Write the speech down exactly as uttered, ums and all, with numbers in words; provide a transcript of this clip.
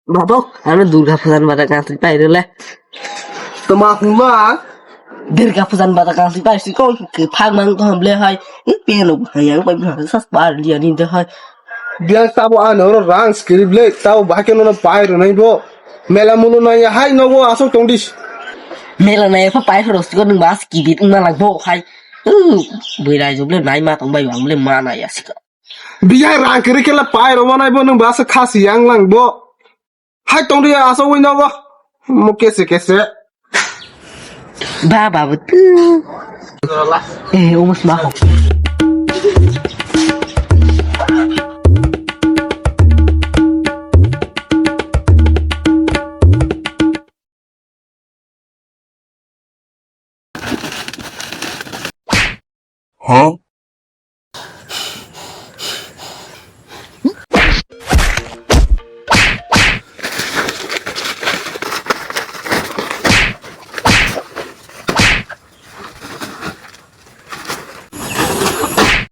Babo, ano Durga Pujan bada kansri pairele. Toma huma. Durga Pujan bada kansri paisi ko ke phag mang to hamle hai. I peno hayang pai bra sas par liya ni de hai. Biang tabo ano ro rang skiri ble tabo bahai ke no pai ro nai bo. Mela mulo nai hai no bo asok tongdis. Mela nai pha pai ro siko nung bas kibit na lag bo hai. Bui rai jo ble nai ma tong bai bang ble ma na ya siko. Bihai rang kiri kela pai ro manai bo nung basa khasi yang lang bo. Hai tong dia asa wui nogo. Mo kese kese. Ba ba bu tu. Eh, umus ma ho.